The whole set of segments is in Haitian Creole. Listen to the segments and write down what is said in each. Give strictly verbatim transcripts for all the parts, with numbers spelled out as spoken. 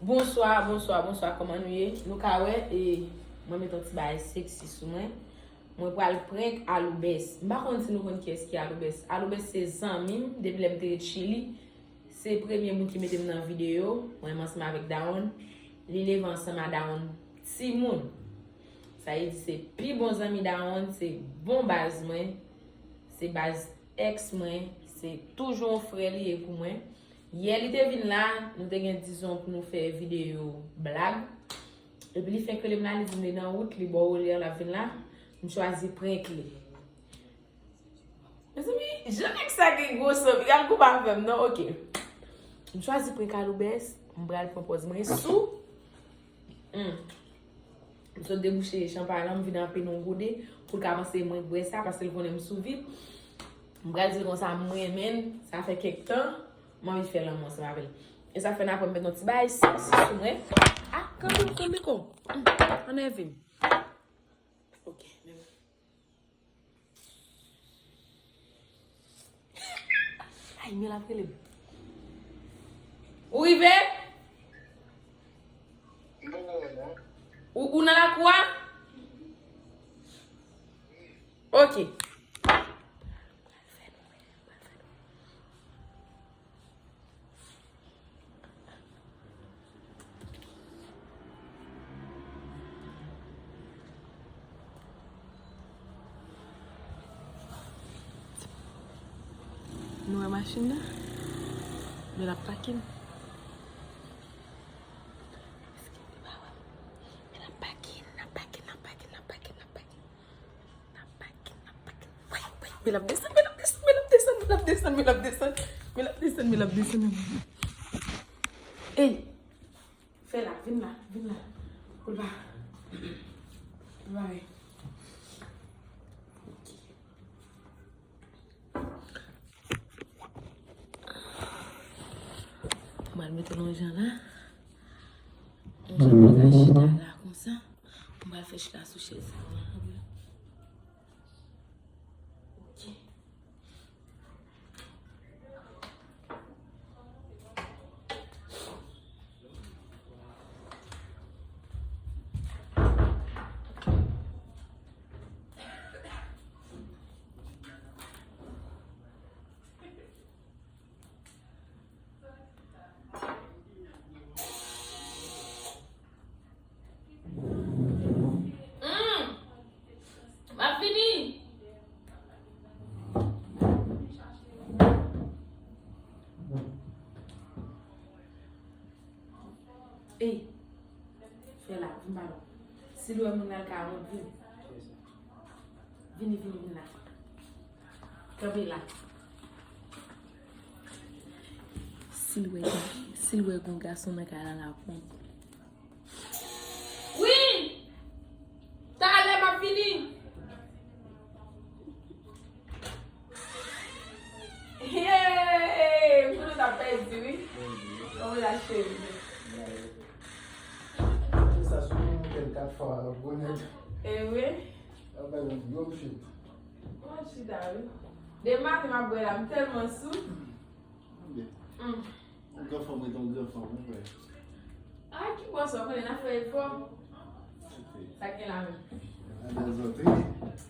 Bonswa, bonswa, bonswa, kòman nou ye? Nou ka wè, e, mwen met yon ti bagay seksi sou mwen. Mwen pral prank Aloubès. M pa konn si nou konn kiyès ki Aloubès. Aloubès se zanmi m depi lè m te ret Chili. Se premye moun ki mete m nan videyo. Mwen menm ansanm avèk dawonn. Li leve ansanm a dawonn timoun. Sa vle di se pi bon zanmi dawonn, se bon baz mwen, se baz èks mwen, se toujou yon frè li ye pou mwen. Yè li te vin la, nou te gen dizon pou nou fè videyo blag. Epi li fenk rele m la, li di m li nan wout, li bò Wòlè a, l ap vin la. M chwazi prank li. Mezanmi, jan nèg sa gen gwo san, li al koupe avè m, non, oke. M chwazi prank Aloubès, m pral pran pòz mwen sou. Hmm. M sot debouche chanpay lan, m vide anpil yon gode pou l ka panse mwen bwè sa, paske l konnen m sou vip. M pral di l konsa, m renmen l, sa fè kèk tan, m anvi fè lanmou ansanm avè l. E sa fè n apre m met yon ti bagay seksi sou mwen. Ah, kanpe, kanpe, kanpe. Hmm, ann ève m. Ok, men. Ay, men l ap rele m. Ou rive? Ou, ou nan lakou a? Ok. Nou wè machin nan? Men l ap pake m. Men l ap pake m, l ap pake m, l ap pake m, l ap pake m. N ap pake, n ap pake. Wi, wi, men l ap desann, men l ap desann, men l ap desann, men l ap desann, men l ap desann, men l ap desann, men l ap desann. Ey! Fè la, vin la, vin la. Pou l pa, pou l pa. Ok. Mwen al mete l yon jan la. Yon jan pou l ka chita la konsa. Mwen al fè chita sou chèz sa. Ok. Hmm. M ap vini. Ey, fè la, vin ba nou. Si l wè moun nan l ka wont, vini. Vini, vini, vini la. Kanpe la. Si l wè, si l wè gon gason nan kay la, l ap wont. Wi! Talè m ap vini. Hey! Pou nou ta pèdi, wi. Kòman la, cheri? Sa sou yon kat fwa, bonè. E wi. Ap bay yon gwo chit. Mwen chita, wi. De maten m ap bwè la, m tèlman sou. Byen. Mm. Yon gran fanm rete yon gran fanm, wi, frè. Ah, ki bò sa, konnen n ap fè efò. Ok. Sa gen la menm. Adan zòt, wi.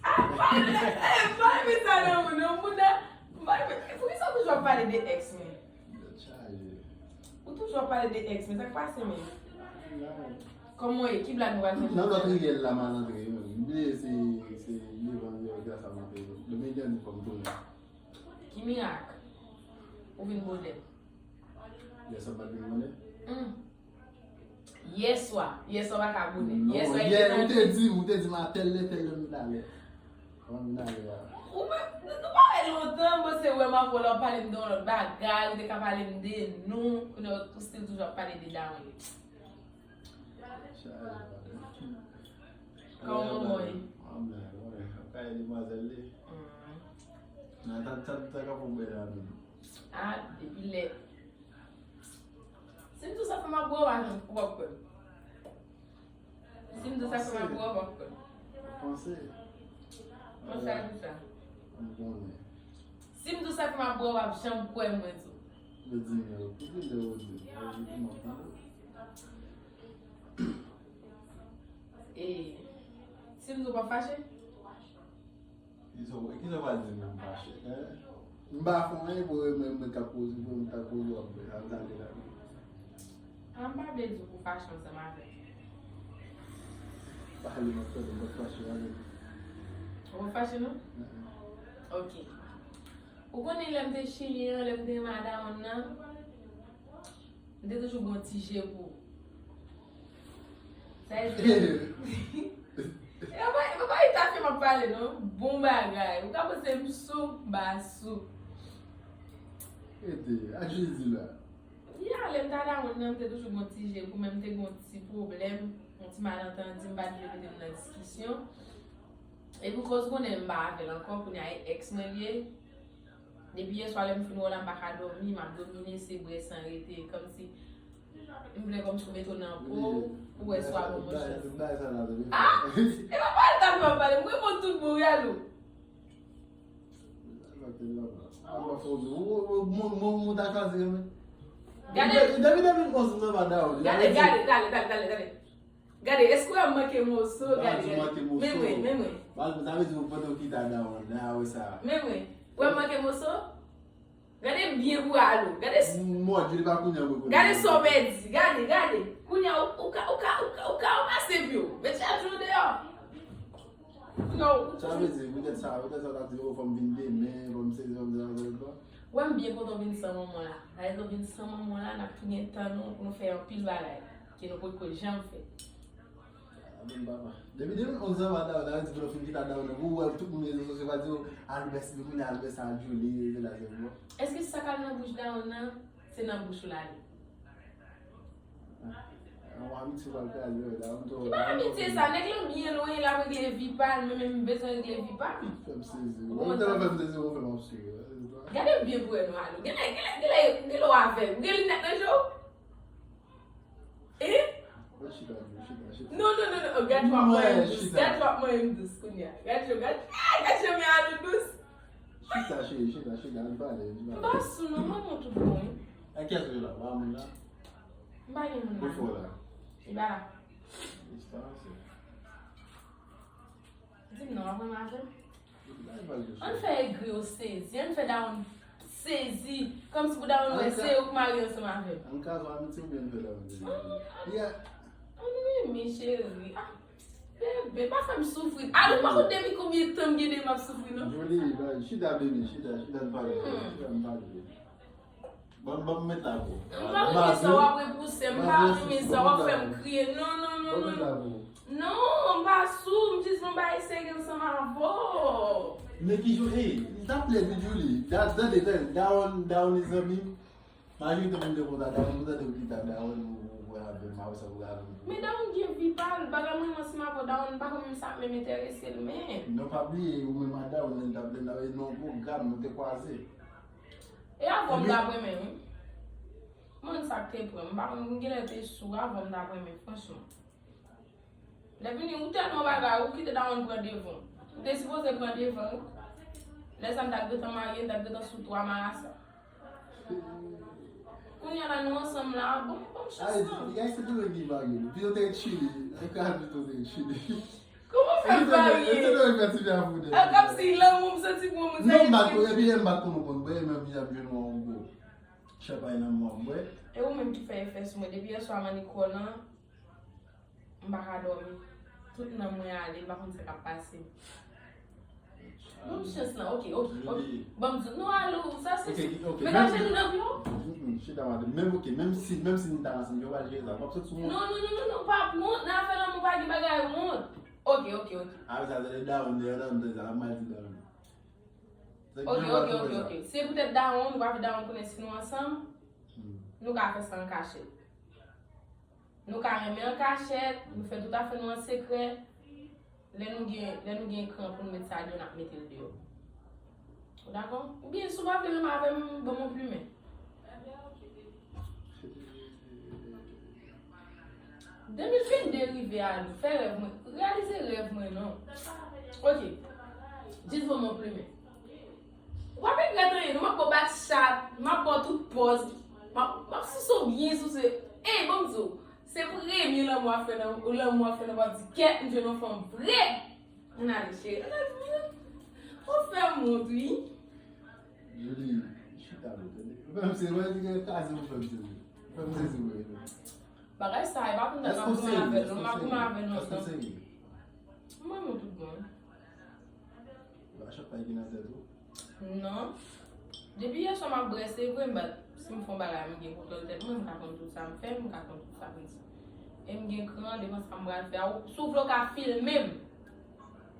Ah, pa, eh, pa met sa nan moun, non, moun nan, pa met, poukisa w toujou ap pale de èks mwen? Tèt chaje. Ou toujou ap pale de èks mwen, sa k pase menm? Kòman w ye? Ki blag nou pral fè? Nan lòt riyèl la, malandren, wi. M bliye se, se devan riyèl Gras a monte. Dominiken di fò m tounen. Ki mirak? Ou vin bonè. Yè swa m pa t vin bonè? Hmm. Yè swa. Yè swa pa ka bonè. Yè swa, yè, ou te di m, ou te di m a tèl lè, tèl lè m vin alè. Kòman m vin alè a? Ou menm, nou, nou pa wè lontan, bon, se wè m avè w la, w pale m de yon lòt bagay, ou te ka pale m de nou, kounye a ou still toujou ap pale de dawonn. Chaje, pa de. Kòman w ye? Mwen byen, mwen byen. Ap kay demwazèl li. Hmm. Nan, sa, sa, sa ka fè w bèl la menm. Ah, depi lè. Si m di w sa fè m ap bwè w, ou p ap kwè m. Si m di w sa fè m ap bwè w, ou p ap kwè m. Ou panse? Panse a kisa? M konnen. Si m di w sa fè m ap bwè w, ou p ap janm kwè m, mwen di w. Yo di m yo, ki vin de yo di? Yo di m ap tande. Si m di w p ap fache? Kisa w kisa w pral di m m fache? Hein? M pa fè anyen pou mwen mwen k ap koze pou mwen k ap koze w ap fè sa m ta gen la. Ah, m pa vle di w pou fache ansanm avè m. Pale m ap tande m p ap fache avè m. Ou p ap fache non? Ok. Ou konnen lè m te chili an, lè m te renmen a dawonn nan, m te toujou gen yon ti je pou ou. Sa vle di e pa pa ita fè m ap pale non. Bon bagay. Ou ka panse m sou, m pa sou. Ede, a Jezi la. Ya, lè m ta dawonn nan, m te toujou gen yon ti je pou, men m te gen yon ti pwoblèm, yon ti malantandi, m pa t vle mete m nan diskisyon. Epi koz konnen m pa avè l ankò, kounye a e èks mwen l ye. Depi yè swa lè m fin wè w la, m pa ka dòmi, m ap domine, se bwè san rete, kòmsi m vle kòmsi w mete w nan po w pou wè si w ap gen yon chans. Ah! E pa pale ta m ap pale, m reponn tout bon, gade w. Mwen mwen mwen ta chwazi renmen. Gade. Depi depi m konn sou nan pa dawon. Gade, gade, gade, gade, gade, gade. Gade, èske w wè m manke moso? Gade, gade. Men mwen, men mwen. Sa vle di ou pandan w kite a dawon nan a wè sa. Men mwen. Ou wè m manke moso? Gade byen pou al ou. Gade s- Mòd yo li pa kounye a mwen konnen. Gade sa w pèdi. Gade, gade. Kounye a ou ou ka ou ka ou ka ou ka ranmase pye w. Met chal jou deyò. Kounye a ou. Sa vle di, poutèt sa, poutèt sa w ta di, o, fò m vin demen, fò m sezi, fò m sezi, fò m sezi. Wè m byen kontan w vin san manman w la. Sa vle di w vin san manman w la, n ap tou gen tan nou pou nou fè anpil bagay ke nou potko janm fè. Amen papa. Depi de mil onz an pa dawon, dawon di pou nou fin kite a dawon nan pou wè tout moun rezo sosyo pa di yo al bès li kounye al bès al Julie rete la se bon. Èske sa k al nan bouch dawon nan se nan bouch ou l ale? Yon amitye pral kraze wè dawon to. Ki pa amitye sa, nèg lan byen lwen, l ap regle vi pa l, mwen menm m bezwen regle vi pa m. Fè m sezi. Ou tèlman fè m sezi ou fè m ap swiv. Gade m byen pou wè nou ale. Genlè genlè genlè genlè w avèg, ou gen linèt nan je w? Hein? Non, non, non, non. Gad yo ap manyen m dous. Gad yo ap manyen m dous kounye a. Gad yo, gad, ah, gad yo men a nou dous. Chita, cheri, chita, chita, ann pale, ann pale. M pa sou non, mwen mwen tout bon wi. Ak kiyès ou ye la? Ou pa moun la? M pa gen moun la. Kote w la? Li pa la. Di m non, w ap renmen avè m? Ann fè egri yo sezi, ann fè dawonn sezi, kòmsi pou dawonn wè se yo k marye ansanm avè m. Ann kraze w amitye oubyen ann fè dawonn sezi? Ann renmen cheri. Ah, bebe, pa fè m soufri. Alò, pa konn depi konbyen tan m gen de m ap soufri non. Joli, chita bebe, chita, chita n pale, chita n pale. Ban m ban m met la pou ou. M pa renmen sa w ap repouse m, m pa renmen sa w ap fè m kriye. Non, non, non, non, non. Non, m pa sou, m jis yon bagay serye ansanm avè w. Men ki jan, ey, li t ap lèd wi Djouly. Tande, tande, dawonn, dawonn mezanmi. Majorite moun te konn sa, dawonn, ou tande ou kite dawonn ou, ou wè avè m, a wè sa pou avè m. Men dawonn gen vi pa l, bagay mwen menm ansanm avè w, dawonn pa konn menm sa k menm enterese l, men. Non, pa bliye, ou menm ak dawonn, lè n t ap, lè n t ap nan yon pwogram, nou te kwaze. E avè w m t ap renmen wi. Mwen sa k te pran m, m pa konn, m genlè te sou avè w m t ap renmen, franchman. Lè vini, ou tèlman bagay, ou kite dawonn pran devan w. Ou te sipoze pran devan wi. Lè sa m t ap gentan marye, m t ap gentan sou twa marasa. Kounye a la nou ansanm la, bon, bon chans non. Gay se tou lè ki marye. Pi yo te chili, e ka pito te chili. Kòman fè m pa ri? Kòmsi lanmou m santi pou yon moun sa. Non, m pa t, epi m pa t konn ou konn bwè, men m ap jwenn yon gwo chanpay nan men w ap bwè. E ou menm ki fè efè sou mwen. Depi yèswa m annik wè w lan, m pa ka dòmi. Tout nanm mwen ale, m pa konn sa k ap pase m. Ban m chans lan, ok, ok, ok. Ban m di w, non, alo, sa se. Ok, ok. Mwen ka jwenn ou nan pye w? Chita madanm. Menm, ok, menm si, menm si nou ta ansanm, yo pral jere sa. W ap sot sou mwen. Non, non, non, non, non, pa wont, nan afè lanmou pa gen bagay wont. Ok, ok, ok. Apre sa, se dawonn, dawonn, dawonn, sa, m al di dawonn. Ok, ok, ok, ok. Se poutèt dawonn, ou pa vle dawonn konnen si nou ansanm, nou ka fè sa an kachèt. Nou ka renmen an kachèt, nou fè tout afè nou an sekrè. Lè nou gen, lè nou gen kran pou nou met sa deyò, n ap mete l deyò. Ou dakò? Oubyen, si w pa vle renmen avè m, ban m yon plimen. De mil vennde rive a, nou fè rèv mwen, reyalize rèv mwen non. Ok. Jis ban m yon plimen. W ap regrèt anyen non, m ap ba w bat chat, m ap ba w tout pòz, m ap, m ap souse w byen souse. Ey, ban m di w, se premye lanmou w ap fè nan, lanmou w ap fè nan, w ap di, kèt, m jwenn yon fanm vre! Ann ale, cheri. Ann ale, mwen. Ou fè m wont, wi. Joli, chita, bro. Ou fè m sezi, wè, li gen kraze, ou fè m sezi. Ou fè m sezi, wè. Bagay sa, e pa kontan m ap goumen avè l, non, m ap goumen avè l lontan. Mwen, mwen tout bon. Ba chak pa gen nan tèt ou. Non. Depi yè swa m ap bwè, se vre, m bat. Si m fè yon bagay, m gen kontwòl tèt mwen, m ka konn tout sa m fè, m ka konn tout sa m di. E m gen kran devan sa m pral fè a. Si w vle, w ka filme m.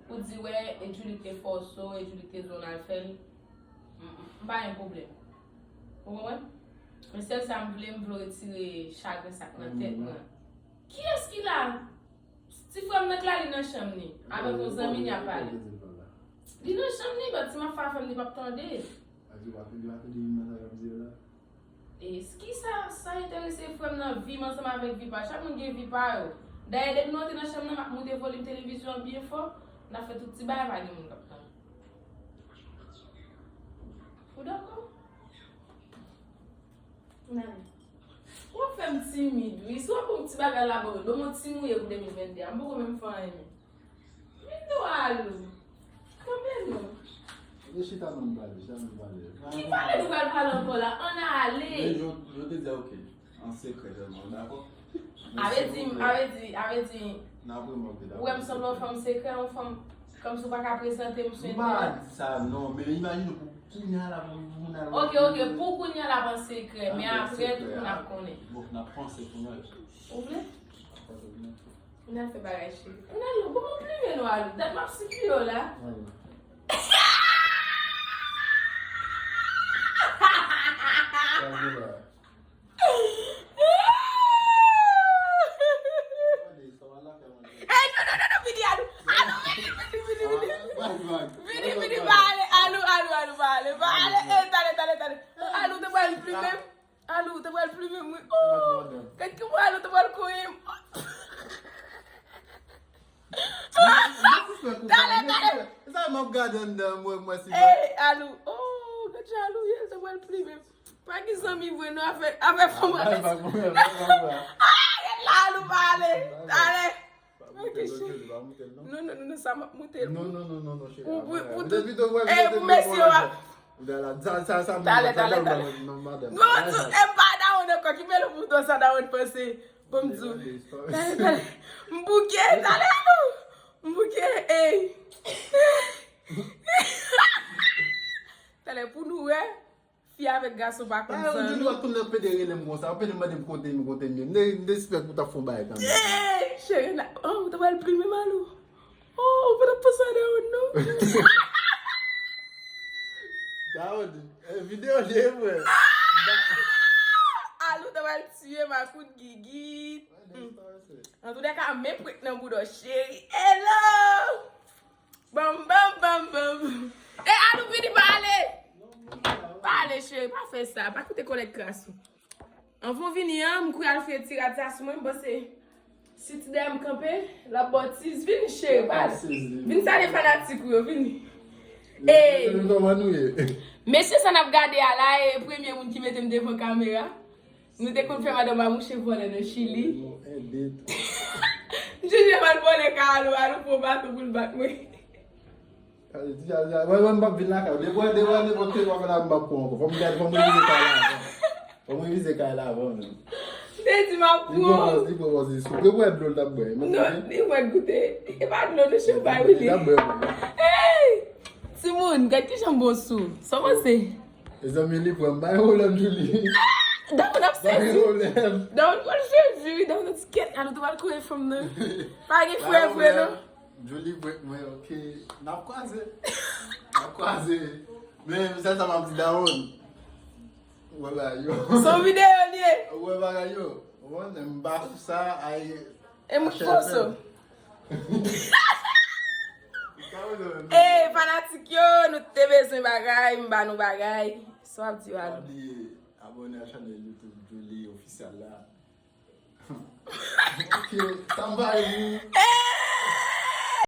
Pou di, wè, e Julie te fòse w, e Julie te di w n al fè l. M, m, m pa gen pwoblèm. Ou konprann? Men sèl sa m vle, m vle w retire chagren sa k nan tèt mwen. Kiyès ki la? Ti frè m nan k la, li nan chanm li. Avèk yon zanmi, y ap pale. Li nan chanm li, but si m ap fè afè m, li p ap tande. E kisa sa enterese frè m nan vi m ansanm avèk vi pa l? Chak moun gen vi pa yo. Dayè, depi nou antre nan chanm nan, m ap moute volim televizyon an byen fò. N ap fè tout ti bagay, pa gen moun k ap tande. Ou dakò? Nan. Ou ap fè m timid, wi. Si w ap ban m ti bagay la, ban m, ban m yon ti mouye pou de mil venn de a. M poko menm fè anyen menm. Men non, Alou. Kanpe non. Chita non, pale, chita non, pale. Ki pale nou pral pale ankò la? Ann ale. Men yo, yo te di, ok, an sekrè sèlman, w dakò? Avè di, avè di, avè di, ou wè m sanble yon fanm sekrè, yon fanm kòmsi w pa ka prezante m sou entènèt. M pa di sa non, men imajine pou kounye a la pou moun al. Ok, ok, pou kounye a la ban sekrè, men apre tout moun ap konnen. Bon, n ap panse pou nou. Ou vle? N ap fè bagay cheri. N al non, bon, m plimen nou, Alou. Dat m ap sipliye w la. Hey, non, non, non, non, vini, Alou. Alou, vini, vini, vini, vini. Vini, vini, pa ale. Alou, Alou, Alou, pa ale, pa ale. Hey, tande, tande, tande. Alou, te pral plimen m. Alou, te pral plimen m, wi. Oh, gad kouman Alou te pral konyen m. Talè, talè. Sa m ap gade anndan mwen, mwen si. Hey, Alou. Oh, gad jan Alou ye, te pral plimen m. Pa gen zanmi vre non, afè, afè fanm. Ay, gad la, Alou pale. Talè. Ok, cheri. Non, non, non, non, sa m ap moute l. Non, non, non, non, non, cheri. Pou, pou, pou tout, eh, pou mesye yo a. Talè, talè, talè. Non, non, e pa dawòn ankò, ki bèl pou sa dawòn panse. Bon, m di w. Talè, talè. M bouke, talè, Alou. M bouke, ey. Talè, pou nou wè. Fi avèk gason pa konn zanmi. Ou toujou ap tounen ap pede rele m konsa, ap pede mande m kote m, kote m ye. M te, m te espere ou t ap fè yon bagay kanmenm. Ey, cheri, oh, ou te pral plimen m, Alou. Oh, ou pa t ap panse a dawòn non. Dawòn, eh, videyo li ye vre. Alou te pral tiye m a kout gigit. Antoulèka, men prank nan bouda w, cheri. Hello! Bam, bam, bam, bam. E Alou vini pale. Pale, cheri, pa fè sa. Pa koute kòlèt kras ou. Anvan w vini an, m kouri al fouye ti rad sa sou mwen, m panse si ti dèyè m kanpe, l ap ba w tiz. Vini, cheri, pale. Vin salye fanatik ou yo, vini. E mesye sa n ap gade a la, e premye moun ki mete m devan kamera. Nou te konn fè madanm a mouche vòlè nan Chili. M chèche m al vòlè kay Alou, Alou pran bato pou l bat mwen. Mwen, mwen, m p ap vin lakay ou. Depi w, depi w, nenpòt ki w ap fè la, m p ap pran ankò. Fò m gade, fò m revize kay la avan. Fò m revize kay la avan, menm. M te di m ap pran. Li pran pòz, li pran pòz, li souple. Bwè dlo l t ap bwè. Non, li mwen goute. E pa dlo, non, chanpay, wi, li. Li t ap bwè, wi. Hey! Timoun, gad kijan m bon sou. Sa w panse? Mezanmi, li pran m bay pwoblèm, Julie. Dawòn ap sezi. Bay pwoblèm. Dawòn pral sezi, wi. Dawòn ap di kèt, Alou te pral kouye fanm nan. Pa gen frè vre, non. Julie prank mwen, ok. N ap kwaze. N ap kwaze. Men, sèl sa m ap di dawòn. Ou wè bagay yo. Se yon videyo li ye. Ou wè bagay yo. Ou konprann? M pa sou sa, ay. E m fòse w. Ey, fanatik yo, nou te bezwen bagay, m ba nou bagay. Sa w ap di yo, Alou? Pa bliye abòne a chanèl YouTube Julie Official la. Ok, sa m ba yo. Ey!